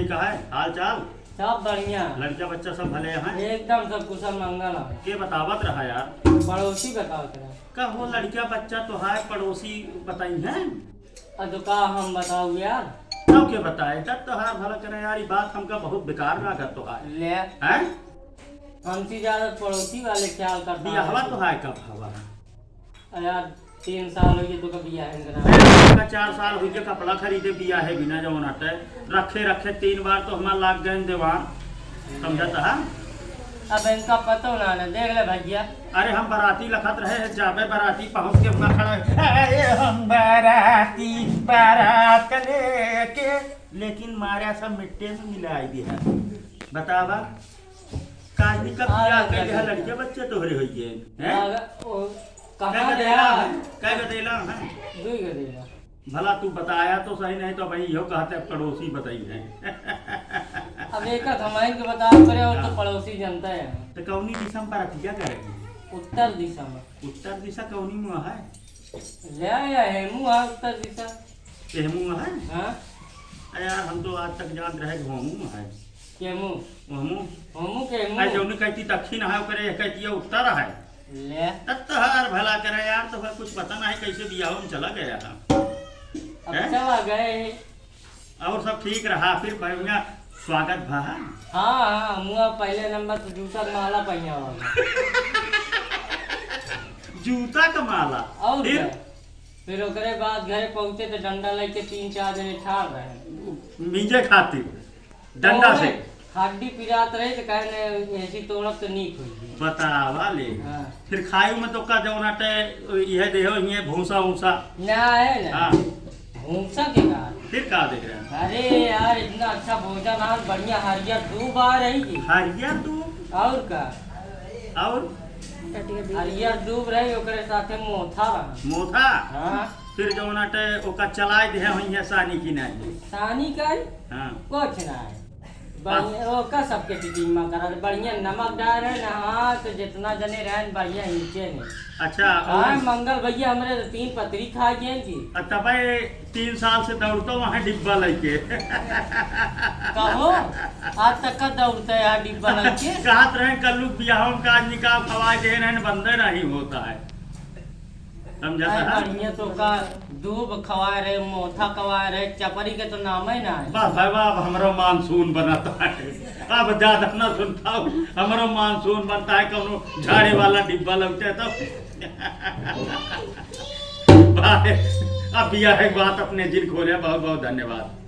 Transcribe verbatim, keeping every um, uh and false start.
का है हाल चाल? सब बढ़िया। लड़का बच्चा सब भले हैं? एकदम सब कुशल मंगल है। के बतावत रहा यार? पड़ोसी बतावत रहा। कहो लड़का बच्चा तोहार पड़ोसी बताई हैं? अब तो का हम बताऊ यार? तब के बताए, तब तोहार भला करे यार, ई बात हमका बहुत बेकार लागत तोहार। ले। हैं? हमसे ज्यादा पड़ोसी वाले ख्याल करता है। बियाहवा तोहार कब हवा? अरे यार, तीन साल हो गए तो कब बियाह है इनका? अरे, इनका चार साल हो गए, कपड़ा खरीदे बियाह है बिना जौन हटे, रखे रखे तीन बार तो हमार लाग गए दीवान, समझत है? अब इनका पतो ना, ना, देख ले भैया। अरे हम बराती लखत रहे हैं, जाबे बराती पहुँच के हुआ खड़ा है, "अरे हम बराती बारात लेके", लेकिन मारा सब मिट्टे में मिलाई दिया। बतावा, काजनी कब आ, बियाह कर लिया, लड़के बच्चे तोहरे होइए, हैं? आ, ओ, कहाँ कै गदेला गया? है? कै गदेला है? दुई गदेला। भला तू बताया तो सही, नहीं तो भाई इहो कहते पड़ोसी बताई है। अब एक हमारे के बताओ करे और तो हाँ। पड़ोसी जनता है। तो कौनी दिशा में बरतिया करेगी? उत्तर दिशा में। उत्तर दिशा कौनी मुँह है? ले या हेमू है उत्तर दिशा। हेमू है? हाँ। अरे यार, हम तो आज तक जानत रहे कि होमू है। केमू? होमू। होमू केमू? अरे जौनी कहती दक्षिण है, ओकरे कहती है उत्तर है। ले। तब तो हर भला करे यार, तो कुछ पता नहीं कैसे बियाह में चला गया था। अब हैं? चला गए। और सब ठीक रहा, फिर बढ़िया स्वागत भा? हाँ, हाँ, मुआ पहले नंबर तो जूता के माला पहिया वाला। जूता का माला? और फिर? क्या? फिर ओकरे बाद घरे पहुँचे तो डंडा लेके तीन चार जने ठाड़ रहे। मींजे खातिर? डंडा से? हड्डी पिरात रही तो कहे ने ऐसी तोड़ब तो नीक होई। बतावा ले। हाँ। फिर खाई में तो का जौन आटे, इहे देहो, इहे भूसा, भूसा। ना है ना। हाँ। भूसा के का? फिर का देख रहे हैं? अरे यार, इतना अच्छा भोजन, आज बढ़िया हरियर दूब आ रही है। हरियर दूब? और का? और? हरियर दूब रही, ओकरे साथे मोथा रहा। मोथा? हाँ। फिर जौन आटे, ओका चलाए दे, होई है सानी की नहीं? सानी का? हाँ। कुछ ना है। बढ़िया, ओका सबके फिटिंग में करा, बढ़िया नमक डाल रहे ना, हाँ, तो जितना जने रहन बढ़िया नीचे ने। अच्छा, हाँ, और मंगल भैया हमरे तो तीन पतरी खा गए जी। आ तबे तीन साल से दौड़तो वहाँ डिब्बा लेके। कहो, आज तक का दौड़ता है यार डिब्बा लेके? कहत रहे कल्लू बियाह में का आज निकाह खवाए दे रहे, बंदे नहीं होता है। समझा अरे था? बढ़िया तो का दूब खवाए रहे, मोथा खवाए रहे, चपरी के तो नाम ही ना है। बस भाई, अब हमरो मानसून बनता है, अब ज्यादा ना सुनता हूँ, हमरो मानसून बनता है, कौनो झाड़े वाला डिब्बा लौटे तो। भाई, अब बियाह के बात अपने जिन खोले, बहुत बहुत धन्यवाद।